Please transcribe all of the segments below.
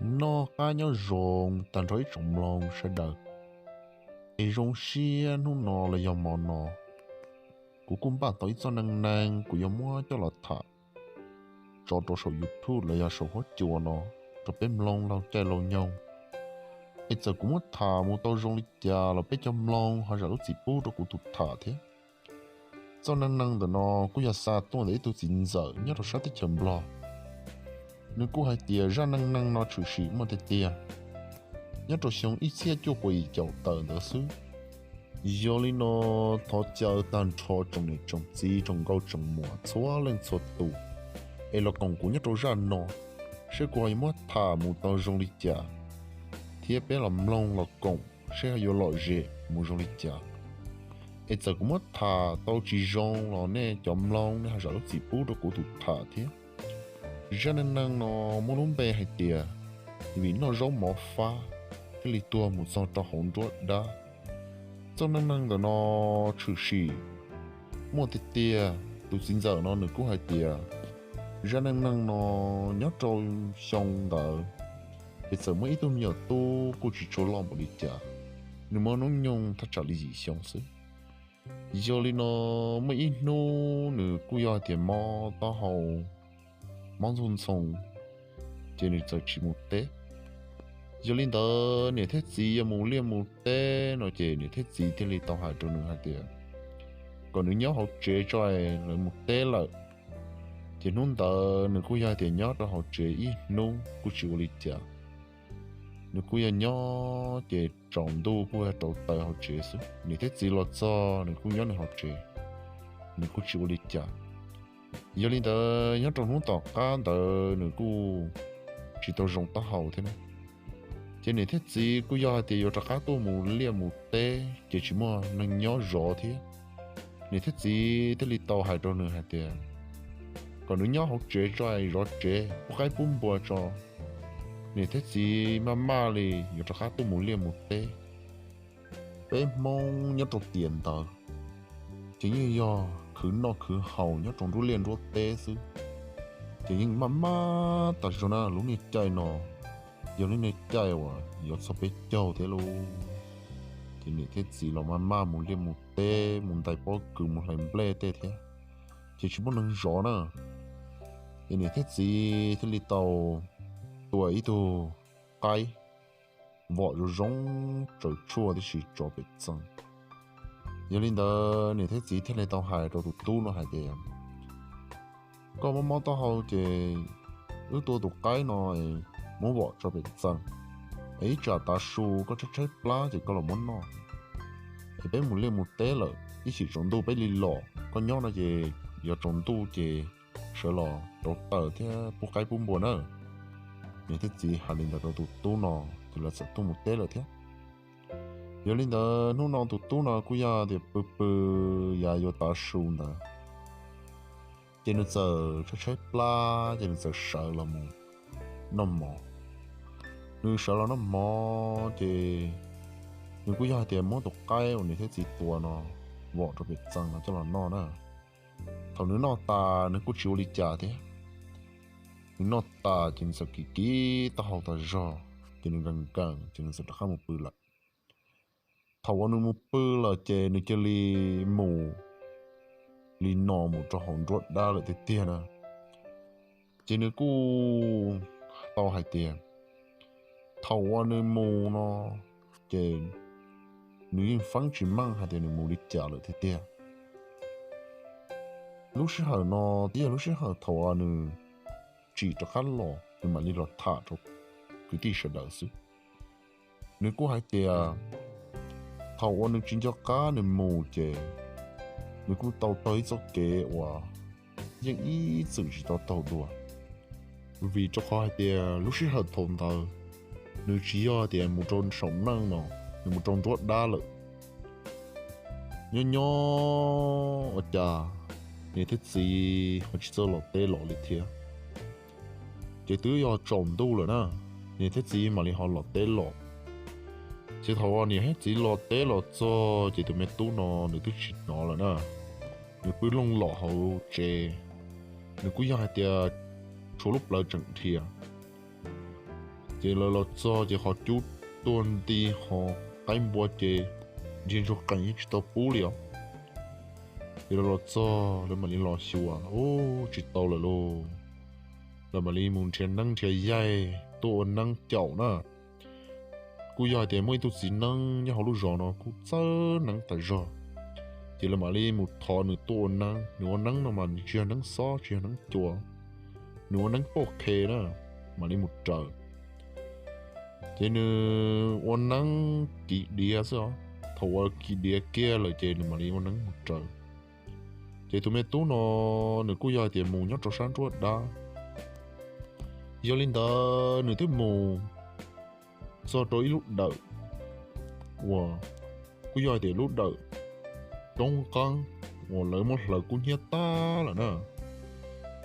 Noj qab nyob zoo tag nrho ib tsoom mloog sawv daws. Es zoo siab hnub no los yog hmo no, kuv kuj npaj tau ib txoj neej neeg kuv yuav muab coj los tham tso rau saum YouTube los yog saum huab cua no rau peb mloog laug caij laug nyoog. Es txawm kuv muab tham mus tau zoo li cas los peb cov mloog ho zam lub txim pub rau kuv tus tham thiab. Txoj neej neeg ntawm no kuj yog xa tuaj ntawm ib tug txiv ntxawm nyob rau sab teb chaws Nplog. Nws kuj hais tias zaj neej neeg no tshwm sim muaj tiag tiag nyob rau xyoo ib txhiab cuaj puas yim caum tawm ntawd xwb. Yog li no, thov caw tag nrho tsoom niam tsoom txiv tsoom nkauj tsoom muam txhua leej txhua tus es los koom kuv nyob rau zaj no, seb kuv ho yuav muab tham mus tau zoo li cas, thiab peb los mloog los koom seb ho yuav lom zem mus zoo li cas. Es txawm kuv muab tham tau tsis zoo los nej cov mloog nej ho zam lub txim pub rau kuv tus tham thiab. Zaj neej neeg no muaj lub npe hais tias vim noj zaub mov fab thiaj li tuag mus txog rau hauv nruab dab. Txoj neej neeg ntawm no tshwm sim muaj tiag tiag. Tus txiv ntxawm no nws kuj hais tias zaj neej neeg no nyob rau xyoo ntawd ces txawm muaj ib tug me nyuam tub kuj tsis tshua loj npaum li cas, nws muaj hnub nyoog thaj tsam li yim xyoo xwb. Yog li no, muaj ib hnub nws kuj yog tias mob taub hau, mob ntxoog ntxhoo, ces nws txawm tsis mus teb. Yog li ntawd niam thiab txiv yuav mus liaj mus teb no ces niam thiab txiv thiaj li tau hais rau nws hais tias kom nws nyob hauv tsev tso, lawv mus teb lawm. Ces hnub ntawd nws kuj yog tias nyob rau hauv tsev ib hnub kuj tsis ua li cas. Nws kuj yog nyob ces tsaus ntuj kuj yog rauv taws hauv tsev xwb. Niam thiab txiv los txog nws kuj nyob nws hauv tsev, nws kuj tsis ua li cas. Yog li ntawd nyob rau hnub tom qab ntawd nws kuj tsis tau zoo taub hau thiab na. Ces niam thiab txiv kuj yog hais tias yuav rov qab tuaj mus liaj mus teb ces tsis muaj neeg nyob zov thiab. Niam thiab txiv thiaj li tau hais rau nws hais tias kom nws nyob hauv tsev tso, zov tsev pub qaib pub npua tso. Niam thiab txiv maj maj li yuav rov qab tuaj mus liaj mus teb. Peb Hmoob nyob rau tiam ntawd ces yeej yog khwv noj khwv haus nyob rau nruab liaj nruab teb xwb, ces yeej maj maj tas zog na. Lub niag caij no yog lub niag caij uas yuav txog peb caug thiab lauj. Ces niam thiab txiv los maj maj mus liaj mus teb, mus ntais pob kws mus hlais nplej tej thiab, ces tsis muaj neeg zov na. Ces niam thiab txiv thiaj li tau tua ib tug qaib vom zoo zoo tsaws tshuaj tib si tso pem txee. Yog li ntawd niam thiab txiv thiaj li tau hais rau tus tub no hais tias, koj mob mob taub hau ces wb tua tus qaib no muab vom tso pem txee, es ib tsam tav su koj tshaib tshaib plab ces koj los muab noj. Es peb mus liaj mus teb lawm ib chim tsaus ntuj peb li los, koj nyob no ces yog tsaus ntuj ces sawv los rauv taws thiab pub qaib pub npua na. Niam thiab txiv hais li ntawd rau tus tub no, ces lawv txawm tuaj mus teb lawm thiab. Yog li ntawd hnub no tus tub no kuj yog tias pw pw yav yuav tav su ntawd, ces nws txawm tshaib tshaib plab ces nws txawm sawv los mus noj mov. Nws sawv los noj mov ces nws kuj yog hais tias muab tus qaib uas niam thiab txiv tua no vom rau pem txee no coj los noj na. Thaum nws noj tas nws kuj tsis ua li cas thiab. Nws noj tas ces nws txawm kiv kiv taub hau tas zog, ces nws nkees nkees ces nws txawm rov qab mus pw lawm. Thaum uas nws mus pw lawm ces nws cia li mus li no mus rau hauv nruab dab lawm tiag tiag na. Ces nws kuj tau hais tias thaum uas nws mus no ces nws yeej feeb tsis meej hais tias nws mus li cas lawm tiag tiag. Lub sij hawm no twb yog lub sij hawm thaum uas nws tsim rov qab los nws mam li los tham rau kwv tij sawv daws xwb. Nws kuj hais tias thaum uas nws tsis nco qab nws mus ces nws kuj tau taug ib txoj kev uas yeej ib txwm tsis tau taug dua. Vim rau qhov hais tias lub sij hawm thaum ntawd nws tsis yog tias mus rau saum neej no, nws mus rau nruab dab lawm. Nyob nyob ua cas niam thiab txiv ho tsis txawj los teb los li thiab. Ces twb yog tsaus ntuj lawm na, niam thiab txiv mam li ho los teb los. Ces thaum uas niam thiab txiv los teb los txog ces tus me tub no nws twb tsis hnov lawm na. Nws pw looj lom hauv tsev, nws kuj yog hais tias tshuav lub plawv tseem dhia. Ces lawv los txog ces qhov cub tuag nti, qhov qaib npua ces ntsiag ntsuag qees yeej tsis tau pub li os. Ces lawv los txog lawv mam li los xyuas, ub, tsis tau lawm lauj. Lawv mam li mus nrhiav neeb nrhiav yaig tuaj ua neeb caum na. Kuj yog hais tias muaj ib tug txiv neeb nyob hauv lub zos no kuj txawj neeb tas zog, ces lawv mam li mus thov nws tuaj ua neeb. Nws ua neeb no mas nws tsis yog neeb xob tsis yog neeb cua, nws ua neeb pauj qhe na, mam li mus raws. Ces nws ua neeb kiv diav xwb os, thaum ua kiv diav kiag lawm ces nws mam li ua neeb mus raws. Ces tus me tub no nws kuj yog hais tias mus nyob rau sab nruab dab. Yog li ntawd nws twb mus txog rau ib lub dawm uas kuj yog hais tias lub dawm roob qeeb uas lawv muab hlawv kub hnyiab tag lawm na.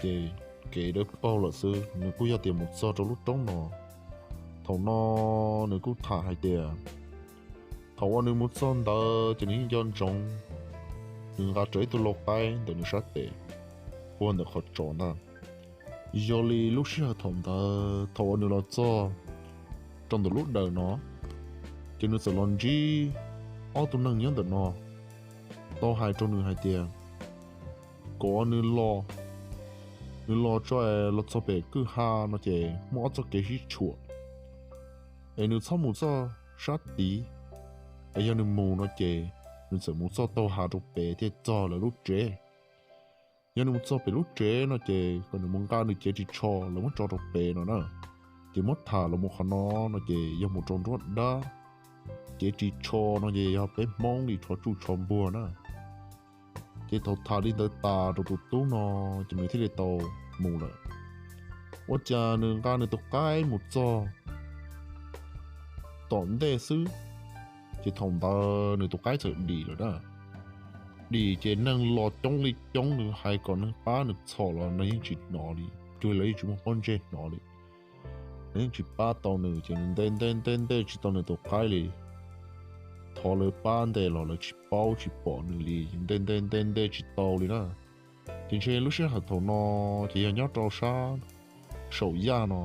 Ces kev dawb paug lawm xwb, nws kuj yog tias mus txog rau lub roob no. Thaum no nws kuj tham hais tias thaum uas nws mus txog ntawd ces nws yeej nco ntsoov nws nqa rawv ib tug lau qaib ntawm nws sab tes puag ntawm qhov tsov ntag. Yog li lub sij hawm thaum ntawd thaum uas nws los txog rau ntawm lub dawm no, ces nws txawm los ntsib ob tug neeg nyob ntawm no tau hais rau nws hais tias kom nws los, nws los tso, los txog pem kwj ha no ces muaj ob txoj kev sib tshuam, es nws txhob mus txoj sab tid, es yog nws mus no ces nws txawm mus txoj taug hav rau pem thiaj txog lawv lub tsev. Yog nws mus txog pem lub tsev no ces kom nws mus nqa nws cev ris tsho lawv muab tso rau pem no na, ces muab tham los mus qhov no no ces yog mus rau nruab dab. Cev ris tsho no ces yog peb Hmoob li tsho tsuj tsho npuag na. Ces thaum tham li ntawd tas rau tus tub no, ces nws thiaj li tau mus lawm. Ua cas nws nqa nws tus qaib mus txog tom ntej xwb, ces thaum ntawd nws tus qaib txawm dim lawm na. Dim ces neeg los coob li coob, nws hais kom neeg pab nws txhom los neeg yeej tsis hnov li, cuag lawv yeej tsis muaj pob ntseg hnov li. Lawv yeej tsis pab tau nws, ces nws nte nte nte nte tsis tau nws tus qaib li. Thov lawv pab ntes los lawv tsis paub tsis pom nws li, nte nte nte nte tsis tau li na. Ces ntshe lub sij hawm thaum no ces yog nyob rau sab saum yaj no,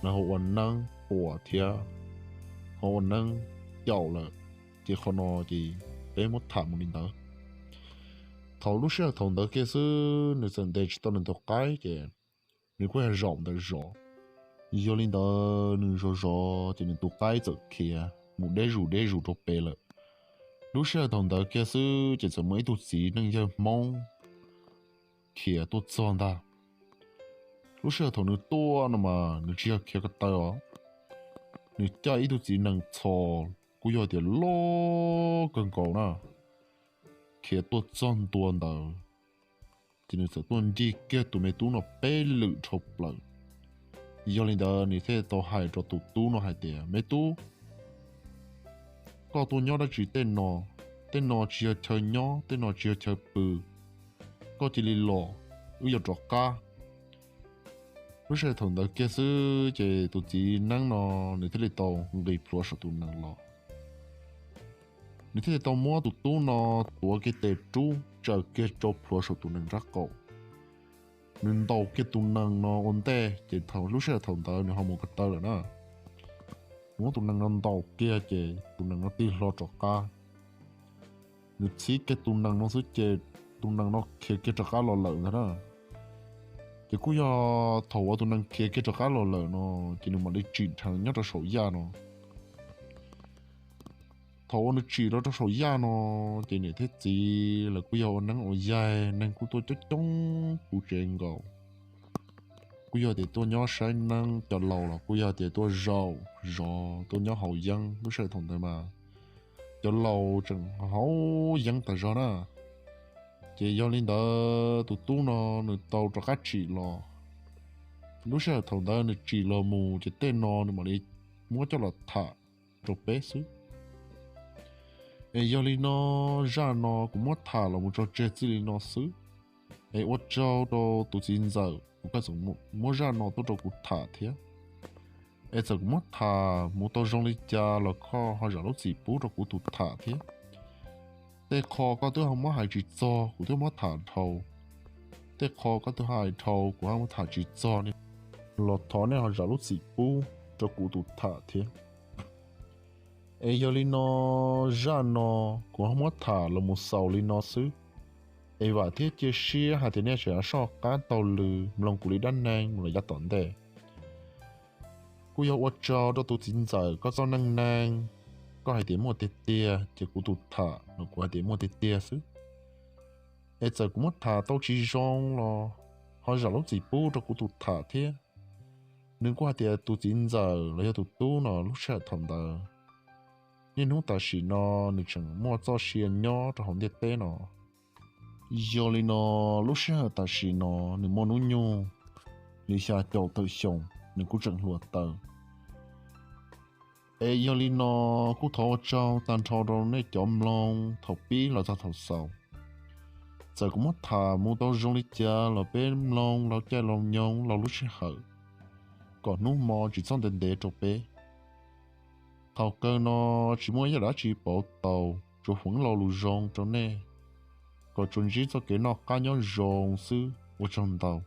lawv ho ua neeb puas thiab ho ua neeb caum lawm, ces qhov no ces peb muab tham mus li ntawd. Thaum lub sij hawm thaum ntawd kiag xwb nws txawm ntes tsis tau nws tus qaib ces nws kuj yog zaum ntawd zov. Yog li ntawd nws zov zov ces nws tus qaib txawm khiav mus deb zus deb zus rau pem lawm. Lub sij hawm thaum ntawd kiag xwb ces txawm muaj ib tug txiv neej yawg Hmoob khiav tuaj txog ntag. Lub sij hawm thaum nws tuaj no mas nws tsis yog khiav ko taw os, nws caij ib tug txiv nees txho kuj yog tias loj kawg nkaus na, khiav tuaj txog ntua ntawd, ces nws txawm tuaj ncig kiag tus me tub no peb lwm dhau plaws. Yog li ntawd nws thiaj tau hais rau tus tub no hais tias, me tub, koj tuaj nyob dab tsi tej no? Tej no tsis yog chaw nyob, tej no tsis yog chaw pw, koj cia li los, wb yuav rov qab. Lub sij hawm thaum ntawd kiag xwb ces tus txiv neeb no nws thiaj li tau nqis plhuav saum tus nees los. Nws thiaj li tau muab tus tub no tuav kiag tes rub tsaws kiag rau plhuav saum tus nees nraub qaum. Nws ntaus kiag tus nees no ua ntej ces thaum lub sij hawm thaum ntawd nws ho mus ko taw lawm na. Nws muab tus nees no ntaus kiag ces tus nees no tig hlo rov qab. Nws txhib kiag tus nees no xwb ces tus nees no khiav kiag rov qab los lawm ntag na. Ces kuj yog thaum uas tus nees khiav kiag rov qab los lawm no, ces nws mam li tsim dheev nyob rau saum yaj no. Thaum uas nws tsim rau rau saum yaj no, ces niam thiab txiv lawv kuj yog ua neeb ua yaig, neeg kuj tuaj coob coob puv tsev nkaus. Kuj yog tias tuaj nyob saib neeb, cov laus los kuj yog tias tuaj zaum zov tuaj nyob haus yeeb. Lub sij hawm thaum ntawd mas cov laus tseem haus yeeb tas zog na. Ces yog li ntawd tus tub no nws tau rov qab tsim los. Lub sij hawm thaum ntawd nws tsim los mus ces tej no nws mam li muab coj los tham rau peb xwb. Es yog li no, zaj no kuv muab tham los mus tso tseg txij li no xwb. Es ua tsaug rau tus txiv ntxawm uas koj txawm muab zaj no tuaj rau kuv tham thiab. Es txawm kuv muab tham mus tau zoo li cas los koj ho zam lub txim pub rau kuv tus tham thiab. Tej qho koj twb ho muab hais tsis txog kuv twb muab tham dhau. Tej qho koj twb hais dhau kuv ho muab tham tsis txog ne, los thov nej ho zam lub txim pub. rau kuv tus tham thiab. Es yog li no, zaj no kuv ho muab tham los mus xaus li no xwb. Es vam thiab cia siab hais tias nej tseem soj qab taug lw mloog kuv li dab neeg mus los yav tom ntej. Kuj yog ua tsaug rau tus txiv ntxawm koj txoj neej neeg, koj hais tias muaj tiag tiag ces kuv tus tham los kuv hais tias muaj tiag tiag xwb. Es txawm kuv muab tham tau tsis zoo los ho zam lub txim pub rau kuv tus tham thiab. Nws kuj hais tias tus txiv ntxawm los yog tus tub no lub sij hawm thaum ntawd, niaj hnub tam sim no nws tseem muaj txoj sia nyob rau hauv ntiaj teb no. Yog li no, lub sij hawm tam sim no nws muaj hnub nyoog li xya caum tawm xyoo, nws kuj tseem hluas taws. Es yog li no, kuj thov ua tsaug tag nrho rau nej cov mloog thaum pib los txog thaum xaus. Txawm kuv muab tham mus tau zoo li cas los peb mloog laus caij laus nyoog laus lub sij hawm, kom hnub hmo tsis txhob ntev ntev rau peb. Thaum kawg no tsis muaj ib yam dab tsi pauv tau, tsuas foom lo lus zoo rau nej, kom tsuas ntsib txoj kev noj qab nyob zoo xwb, ua tsaug ntau.